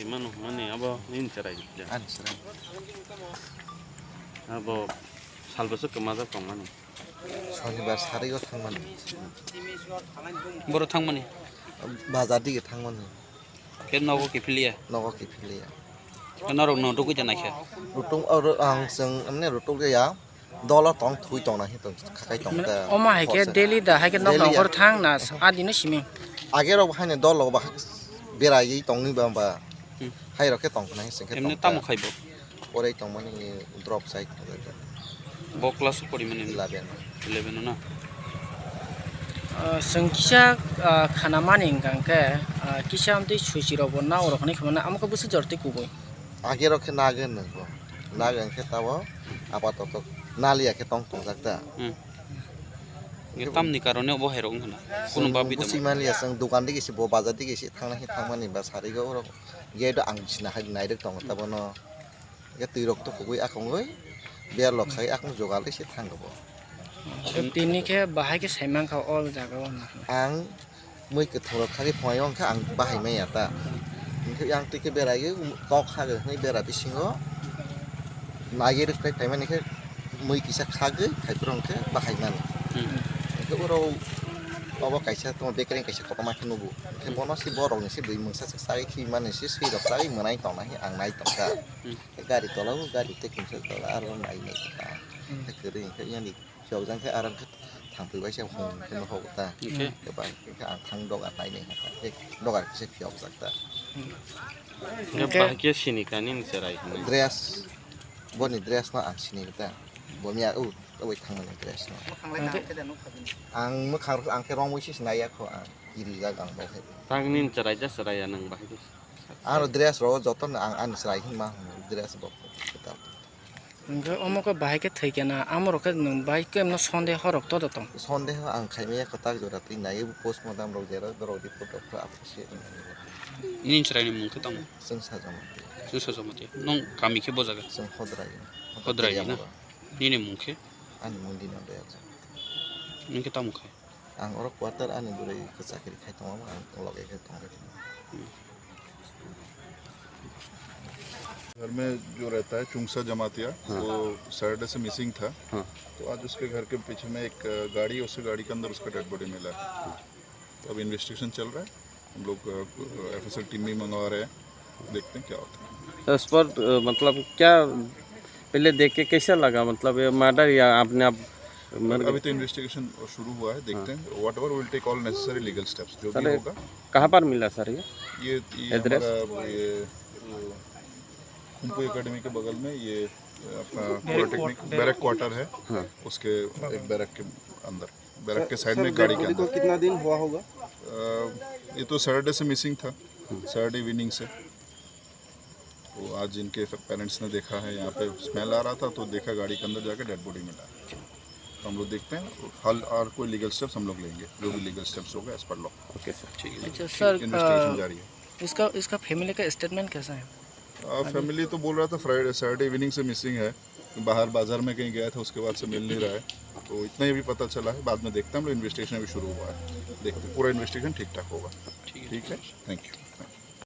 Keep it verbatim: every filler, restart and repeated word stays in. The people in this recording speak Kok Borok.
Mano, mani abo nini chwrai. Ani chwrai. Abo salbwswk kwmajak tongmani. Sonibar sarigo thangmani. Boro thangmani. Bazar dige thangmani. Khe nogo kiphiliya. Nogo kiphiliya. Khe norok no rugwi da naikha. Rutung oro ang chwng amne rutuk ya. Dolo tong thui tong na hi tong khakai tong ta. Oma hai khe daily da hai khe nok nong hor thang na adino simi. Age rok hai ne dolo ba berai tong ni ba ba. Hmm. Hai rok khe tong na hi sing khe. Emne tamo khai bo. Porai tongmani drop side. Bo class o porimani? Eleven. Eleven o na? Ah, chwng kisa, ah, khanamani hwnkha hwnkhe, ah, kisa amtwi suichi rok bo nao rok hinwi khamana, amo khe bwswk jor twi kubui? Age rok khe nagwi nwngo. Nagwi hwnkhe tabo apatoto naliya khe tong tongjak da. Hmm. Tamni karone obo hai rok wngkha na? Kunu chwng babi tamo? Busi maliya, chwng dokan digi se bo bazar digi se thangna khe thangmani ba sarigo orok gate o ang sina hai nairok tongo tabono. Hwnkhe twi rok to kubui akongwi berlok khai akung jogal se thang rwbo. Tini khe bahai khe sai mankha o jaga o na. Ang mui kwthang rok khagwi phunai wngkha ang bahai manya ta. Hwnkhe ang twi khe beraiwi kok khagwi hwnwi bera bisingo naiwi rwkhlai phaimani khe mui kisa khagwi phaiphuru hwnkhe bahai mani. Hmm. Hwnkhe oro obo kaisa tamo bekereng kaisa kotorma khe nugo. Hwnkhe bono se borokni se bui mungsa se chagwi khimani se swi rok chagwi mwnai tongna khe ang nai tongkha. Hmm. Gari tola o, gari tei kingsa tola aro nai nai ta. Hmm. Kwrwi hwnkhe yani phiyok jang khe aro khe thang phai bai se hum khe nohok ta. Okay. Khe bai khe ang thang dogar nai nai ta. Khe dogar khe se phiyok jak ta. Hmm. Hwnkhe hwnkhe bahai khe sini kani ni cherai hinwi. Dress, boni dress no ang sini ta. Bo miya o, o bai thang mani dress no. Hwnkhe ang mwkhang rok ang khe romwi se sinai ya kho ang. Iri jak ang bai khe. Tang nini cherai ja cherai ya nang bahai khe. Aro dress rok joto no ang ani chwrai hinma dress bo kwtal. Hwnkhe omo khe bahai khe thwi khe na, amo rok khe nwng bahai khe emno sondeho rok todo tong. Sondeho ang khaimaya kwtal jora twi nai postmortem rok jera borok report rok khe aphusi. Nini chwraini mung khe tamo? Chwngsa Jamatia. Chwngsa Jamatia. Nwng kami khe bo jaga? Chwng Hodrai. Hodrai na? Nini mung khe? Ani mung Dino Dayal. Nwng khe tamo khe? Ang oro quarter ani bwrwi khe chakri khai tongo, ang loge khe tongo. घर में जो रहता है चुंगसा जमातिया, हाँ। वो सैटरडे से मिसिंग था। हाँ। तो आज उसके घर के पीछे में एक, अ, गाड़ी, उससे गाड़ी के अंदर उसका डेड बॉडी मिला है। हाँ। तो अब इन्वेस्टिगेशन चल रहा है, हम लोग, अ, एफएसएल टीम भी मंगवा रहे हैं, देखते हैं क्या होता है। तो उस पर, अ, मतलब क्या पहले देख के कैसा लगा, मतलब ये मर्डर या आपने आप मर गए? अभी तो इन्वेस्टिगेशन शुरू हुआ है, देखते हैं। Whatever, we'll take all necessary legal steps, जो भी होगा। कहाँ पर मिला सर ये? ये, ये एड्रेस? हमारा ये, वो, कुंपू एकेडमी के बगल में ये अपना पॉलिटेक्निक बैरक क्वार्टर है, हाँ। उसके एक बैरक के अंदर, बैरक के साइड में, गाड़ी के अंदर। कितना दिन हुआ होगा? अ, ये तो सैटरडे से मिसिंग था, सैटरडे इवनिंग से। तो आज इनके पेरेंट्स ने देखा है, यहाँ पे स्मेल आ रहा था तो देखा गाड़ी के अंदर जाके डेड बॉडी मिला। तो हम लोग देखते हैं, हल और कोई लीगल स्टेप्स हम लोग लेंगे, जो भी लीगल स्टेप्स होगा as per law. Okay sir. ठीक है। अच्छा सर, इन्वेस्टिगेशन जारी है। इसका, इसका फैमिली का स्टेटमेंट कैसा है? आ, फैमिली तो बोल रहा था फ्राइडे, सैटरडे इवनिंग से मिसिंग है, बाहर बाजार में कहीं गया था, उसके बाद से मिल नहीं रहा है। तो इतना ही अभी पता चला है, बाद में देखते हैं हम लोग, इन्वेस्टिगेशन अभी शुरू हुआ है, देखते हैं, पूरा इन्वेस्टिगेशन ठीक ठाक होगा। ठीक है। ठीक है, थैंक यू।